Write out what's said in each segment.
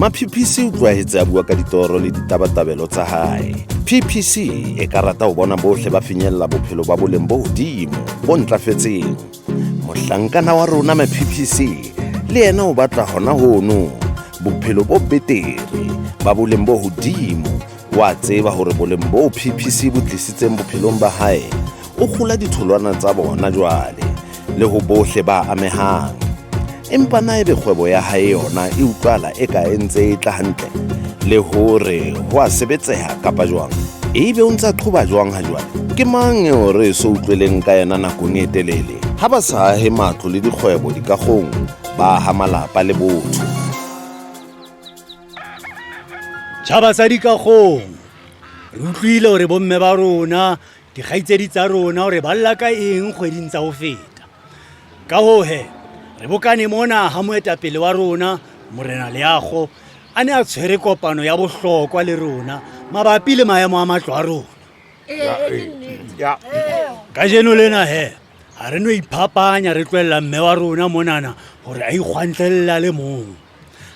Maphipisi o tlwaetse a bua ka ditoro le ditabatabelo tsa hae. PPC e ka rata ho bona bohle ba finyella bophelo ba boleng bo hodimo, bo ntlafetseng. Mohlankana wa rona ma-PPC le yena o batla hona hono, bophelo bo betere, ba boleng bo hodimo. Wa tseba hore boleng boo PPC bo tlisitseng bophelong ba hae, o kgola ditholwana tsa bona jwale le ho bohle ba amehang. Empa na ebe kgwebo ya hae yona e utlwala eka e ntse e tla hantle le hore ho a sebetseha kapa jwang? Ebe o ntse a qhoba jwang ha jwale? Ke mang eo re eso utlweleng ka yena nakong e telele? Ha ba sa ahe matlo le dikgwebo dikagong, ba aha malapa le botho. Tjhaba sa dikagong, re utlwile hore bomme ba rona dikgaitsedi tsa rona hore ba lla ka eng kgweding tsa ho feta. Ka hoo he, re bokane mona ha moetapele wa rona, Morena Leago, a ne a tshwere kopano ya bohlokwa le rona mabapi le maemo a matlo a rona. Kajeno lena he, ha re no iphapanya re tlohella mme wa rona monana hore a ikgwantlelle a le mong.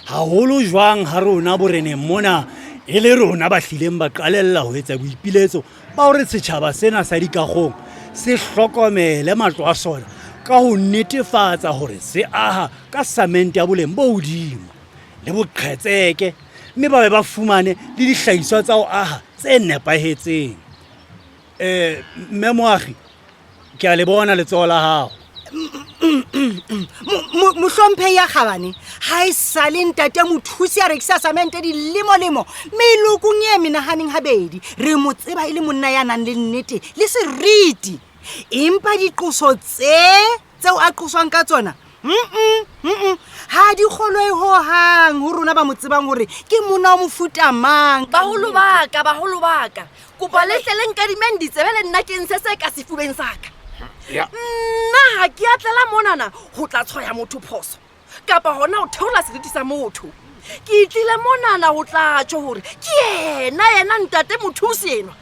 Haholo jwang ha rona boreneng mona e le rona ba hlileng ba qalella ho etsa boipiletso ba hore setjhaba sena sa dikagong se hlokomele matlo a sona ka ho netefatsa hore se aha ka samente ya boleng bo hodimo le boqhetseke mme ba be ba fumane le dihlahiswa tsa ho aha tse nepahetseng. Um mme Moagi, ke a le bona letsoho la gago. Mohlomphei ya kgabane, ga e sale ntate Mothusi a rekisa samente dilemolemo melokong e menaganeng gabedi. Re mo tseba e le monna ya nang le nnete le seriti, empa diqoso tse tseo a qoswang ka tsona mm ga di kgolwe hohang ho rona ba mo tsebang gore ke monna wa mofuta mang. Baholo baka, baholo baka, kopa le tle le nkadimeng ditsebe le nna ke ntshe se ka sefubeng sa ka. Nna ga ke a tlela monana go tla tshwaya motho phoso kapa gona go theola seriti sa motho. Ke tlile monana go tla tjho gore ke yena yena ntate Mothusi enwa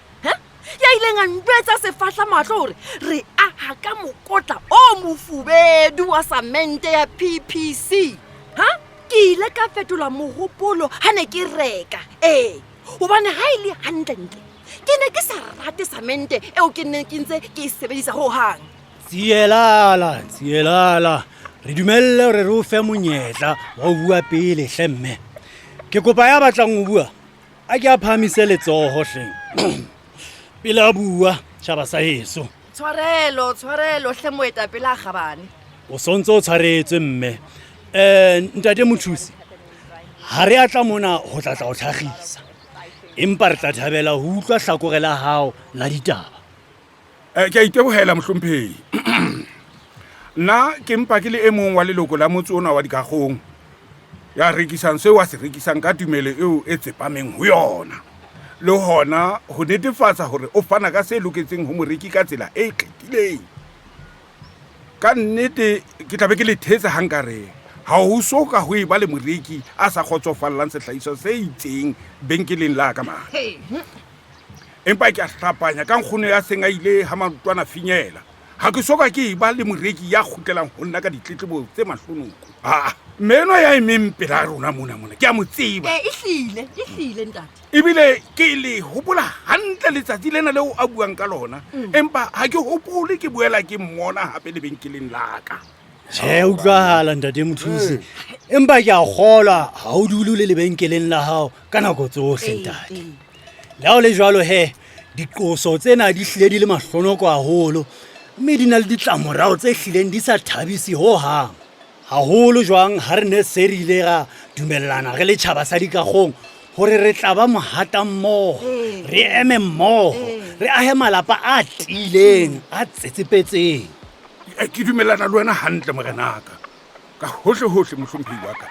ya ileng a ntwetsa sefahla mahlo gore re aha ka mokotla o mofubedu wa samente ya PPC. Ha ke ile ka fetola mogopolo ha ne ke reka, ee, gobane ha e le hantlentle ke ne ke sa rate samente eo ke neng ke ntse ke e sebedisa hohang. Tsielala, tsielala, re dumelle hore re o fe monyetla wa ho bua pele hle mme. Ke kopa ya batlang ho bua a ke a phahamise letsoho hleng pele a bua, tjhaba sa heso. Tshwarelo, tshwarelo hle moetapele a kgabane. O sontse o tshwaretswe mme. Ntate Mothusi, ha re a tla mona ho tla tla o tlhagisa, empa re tla thabela ho utlwa hlakore la hao la ditaba. Ke a itebohela mohlomphei. Nna ke mpa ke le e mong wa leloko la motse ona wa dikagong ya rekisang seo a se rekisang ka tumelo eo e tsepameng ho yona, le hona ho netefatsa hore o fana ka se loketseng ho moreki ka tsela e ikgethileng. Ka nnete ke tlabe ke le thetsa ha nka re ha ho so ka ho eba le moreki a sa kgotsofallang sehlahiswa se itseng benkeleng la ka mane. Empa ke a hlapanya ka nkgono ya seng a ile ha maotwana finyela, ha ke soka ke eba le moreki ya kgutlelang ho nna ka ditletlebo tse mahlonoko. Aa, mme enwa ya emeng pela rona mona mona ke a mo tseba. Ehlile, ehlile ntate. Ebile ke le hopola hantle letsatsi lena leo a buang ka lona, empa ha ke hopole ke boela ke mmona hape lebenkeleng la ka. Tjhe, utlwahala ntate Mothusi, empa ke a kgolwa ha o dule o le lebenkeleng la hao ka nako tsohle ntate. Le ha o le jwalo he, diqoso tsena di hlile di le mahlonoko haholo, mme di na le ditlamorao tse hlileng di sa thabise hohang. Haholo jwang ha re ne se re ile ra dumellana re le tjhaba sa dikagong hore re tla ba mohata mmoho, re eme mmoho, re ahe malapa a tiileng, a tsetsepetseng. Ke dumellana le wena hantle morenaka, ka hohle hohle mohlomphehi wa ka.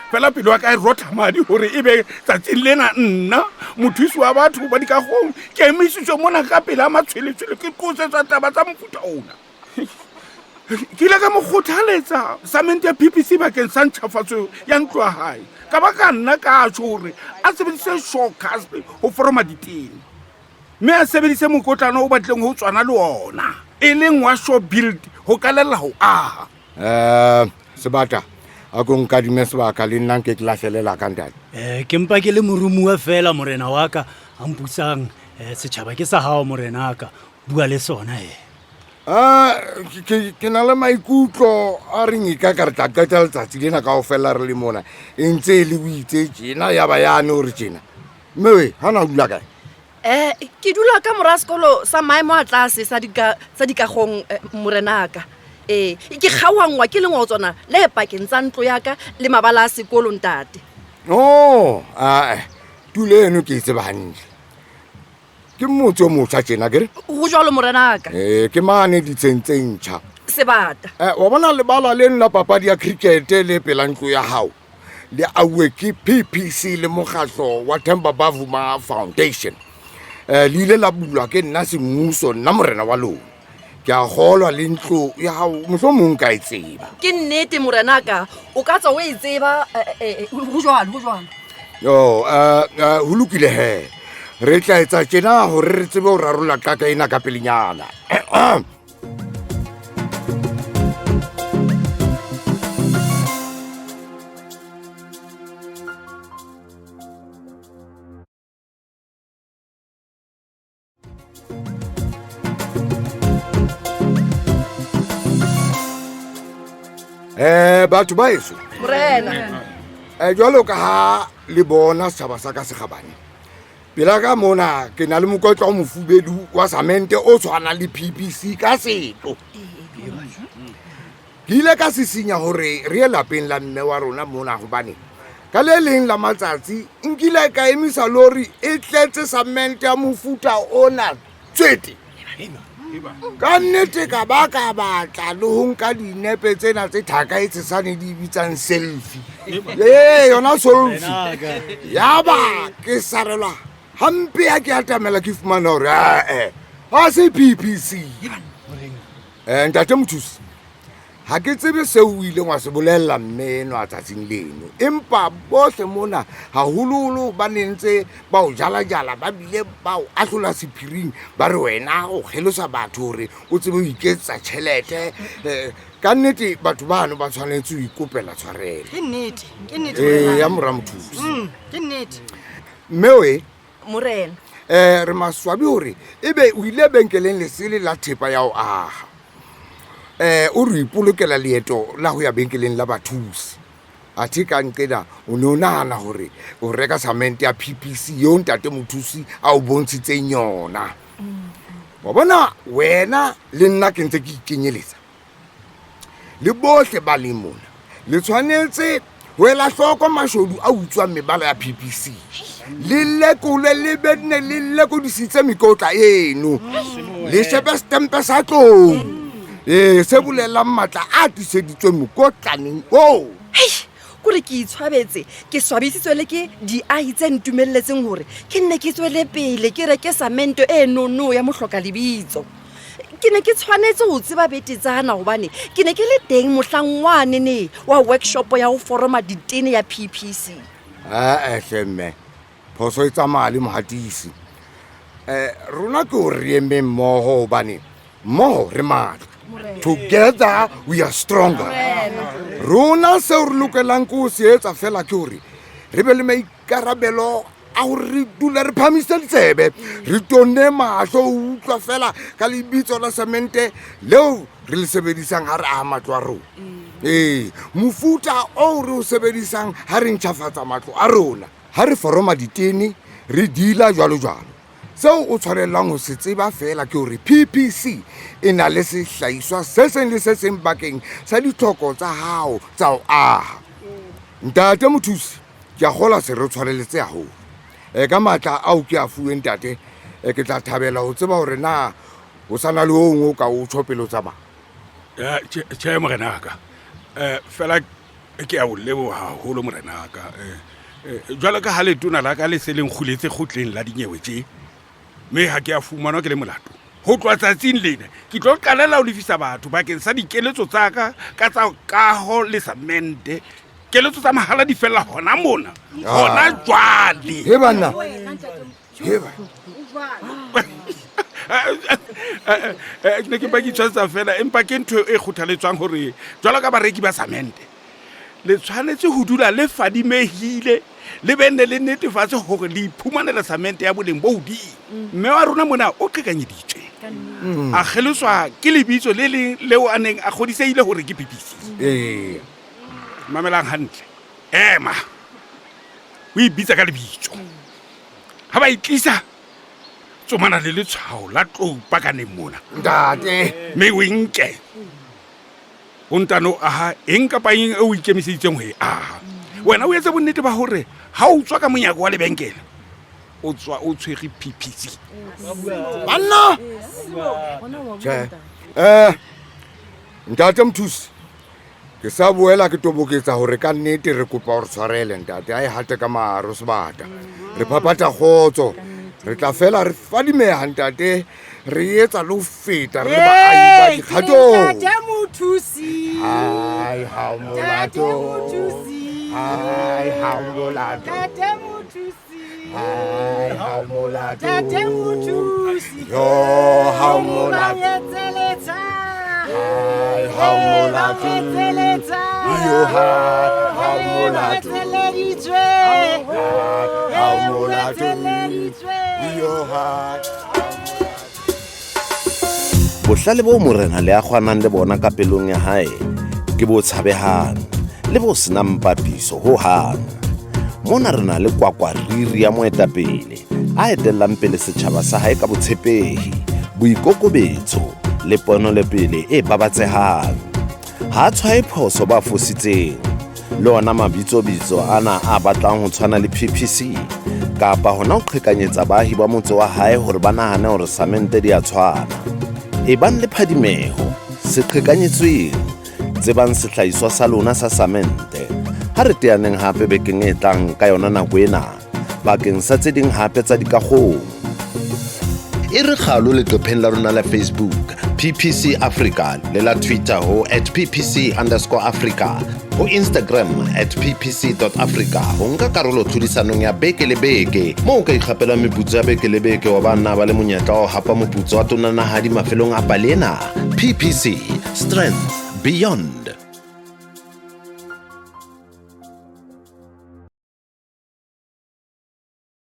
Fela pelo ya ka e rotha madi hore ebe tsatsing lena nna mothusi wa batho ba dikagong ke emisitswe mona ka pela matshweletshwele ke qosetswa taba tsa mofuta ona. Ke ile ka mo kgothaletsa samente ya PPC bakeng sa ntšhafatso ya ntlo ya hae. Ka ba ka nna ka tjho hore a sebedise shawcast ho foroma ditene, mme a sebedise mokotlana o batlileng ho tswana le ona, e leng wa Shaw Build ho kalella ho aha. Sebata, a ko nkadime sebaka le nna nke ke lahlelela ka ntate. Ke mpa ke le morumuwa fela morena wa ka a mpusang. Setjhaba ke sa hao morena ka, bua le sona he. Ke na le maikutlo a reng e ka ka re tla qeta letsatsi lena kaofela re le mona, e ntse e le o itse tjena ya ba yane o re tjena. Mme we, ha na o dula kae? Ke dula ka mora sekolo sa maemo a tlase sa sa dikagong, morenaka. Ke kgaohanngwa ke lengotswana le pakeng tsa ntlo ya ka le mabala a sekolo ntate. Oh, ae, tulo eno ke e tseba hantle. Ke motse o motjha tjena ke re? Ho jwalo morenaka. Ke mane ditsheng tse ntjha. Sebata. Wa bona lebala leno la papadi ya cricket le pela ntlo ya hao, le auwe ke PPC le mokgatlo wa Themba Bavuma Foundation. Le ile la bulwa ke nna semmuso, nna morena wa lona. Ke a kgolwa le ntlo ya hao mohlomong ka e tseba. Ke nnete morenaka, o ka tswa o e tseba, ho jwalo, ho jwalo. Yo, ho lokile he. Re tla etsa tjena hore re tsebe ho rarolla qaka ena ka pelenyana. Batho ba heso. Morena. Jwalo ka ha le bona setjhaba sa ka sekgabane, pela ka mona ke na le mokotla o mofubedu wa samente o tshwanang le PPC ka setho. Ke ile ka sisinya hore re ye lapeng la mme wa rona mona, hobane ka le leng la matsatsi nkile ka emisa lori e tletse samente ya mofuta ona tswete. Ka nnete ka ba ka batla le ho nka dinepe tsena tse thaka e tshesane di bitsang selfie. Ee, yona selfie. Ya ba ke sarelwa hampe ha ke atamela ke fumana hore ha se PPC. Ntate Mothusi, ha ke tsebe seo o ileng wa se bolella mme enwa tsatsing leno, empa bohle mona haholoholo ba ne ntse ba o jala-jala, ba bile ba o ahlola sephiring, ba re wena o kgelosa batho hore o tsebe ho iketsetsa tjhelete. Ka nnete batho bano ba tshwanetse ho ikopela tshwarelo. Ke nnete, ke nnete, morena. Ya mora Mothusi. Ke nnete. Mme we, Morena. Re maswabi hore ebe o ile benkeleng lesele la thepa ya ho aha. O re ipolokela leeto la ho ya benkeleng la bathusi. Athe ka nqena o ne o nahana hore o reka samente ya PPC eo ntate Mothusi a o bontshitseng yona. Wa bona wena le nna ke ntse ke ikenyeletsa. Le bohle ba leng mona le tshwanetse ho ela hloko mashodu a utswang mebala ya PPC. Le lekole le be nne le lekodisitse mekotla eno. Le shebe setempe sa tlou. Se bolelang matla a tiiseditsweng mokotlaneng oo. Hei, kore ke itshwabetse, ke swabisitswe le ke diahi tse ntumelletseng hore ke nne ke tswele pele ke reke samente e nono ya mohloka lebitso. Ke ne ke tshwanetse ho tseba betetsana hobane ke ne ke le teng mohlang wane wa workshop ya ho foroma ditene ya PPC. Hle mme, phoso e tsamaya le mohatisi. Rona ke o re emeng mmoho hobane mmoho re matla. Together we are stronger. Rona seo re lokelang ke ho se etsa fela ke hore re be le maikarabelo a hore re dule re phahamise ditsebe, re tonne mahlo ho utlwa fela ka lebitso la semente leo re le sebedisang ha re aha matlo a rona. Mofuta oo re o sebedisang ha re ntjhafatsa matlo a rona, ha re foroma ditene, re dila jwalo jwalo. Seo o tshwanelang ho se tseba fela ke hore PPC e na le sehlahiswa se seng le se seng bakeng sa ditlhoko tsa hao tsa ho aha. Ntate Mothusi, ke a kgolwa se re tshwareletse haholo. Ka matla ao ke a fuweng ntate, ke tla thabela ho tseba hore na ho sa na le o ong o ka o tjho pele o tsamaya. Tjhe, morenaka. Fela ke a o leboha haholo morenaka. Jwalo ka ha letona la ka le se le nkguletse kgotleng la dinyewe tje, mme ha ke a fumanwa ke le molato. Ho tloha tsatsing lena ke tlo qalela ho lefisa batho bakeng sa dikeletso tsa ka ka tsa kaho le samente. Keletso tsa mahala di fella hona mona, hona jwale. He banna, he ba. Ke ne ke mpa ke itshwantsha fela, empa ke ntho e kgothaletswang hore jwalo ka bareki ba samente le tshwanetse ho dula le fadimehile le be nne le netefatse hore le iphumanela samente ya boleng bo hodimo. Mme wa rona mona o qhekanyeditswe, a kgeloswa ke lebitso le leng leo a neng a kgodisehile hore ke PPC. Ee. Mamelang hantle, ema o e bitsa ka lebitso. Ha ba e tlisa, tsomana le letshwao la tlou pakaneng mona. Ntate. Mme o e nke. O ntano aha eng kapa eng e o ikemiseditseng ho e aha. Wena o etse bonnete ba hore ha o tswa ka monyako wa lebenkele, o tswa o tshwere PPC. Banna! Tjhe. Ntate Mothusi, ke sa boela ke toboketsa hore ka nnete re kopa hore tshwarele ntate, a e hate ka maro sebata. Re phaphatha kgotso. Re tla fela re fadimeha ntate, re etsa le ho feta re le baahi ba Hey, ke dikgatong. Ntate Mothusi. Hai, ha o Ntate molato. Mothusi. Hai, ha o molato. Ntate Mothusi. Hai, ha o molato. Ntate Mothusi. Yo, ha o molato. Ba etseletsa. Hai, ha o Ee, ba molato. etseletsa. Yo, hai, ha o Ee, ba molato. etseleditswe. Hai, ha o Ee, o molato. etseleditswe. Yo, hai. Bohlale bo morena le a kgwanang le bona ka pelong ya hae ke bo tshabehang le bo senang papiso ho hang. Mona re na le kwakwariri ya moetapele a etellang pele setjhaba sa hae ka botshepehi, boikokobetso le ponelopele e babatsehang. Ha a tshwaye phoso ba fositseng, le ona mabitsobitso ana a batlang ho tshwana le PPC kapa hona ho qhekanyetsa baahi ba motse wa hae hore ba nahane hore samente di a tshwana. Ebang le phadimeho, se qhekanyetsweng, tsebang sehlahiswa sa lona sa samente. Ha re teaneng hape bekeng e tlang ka yona nako ena bakeng sa tse ding hape tsa dikakgong. E re kgalo leqepheng la rona la Facebook PPC Africa le la Twitter ho at PPC underscore Africa, ho Instagram at PPC dot Africa ho nka karolo tlhodisanong ya beke le beke moo o ka ikgapelang meputso ya beke le beke wa ba nna ba le monyetla wa ho hapa moputso wa tonanahadi mafelong a pale ena. PPC, strength beyond.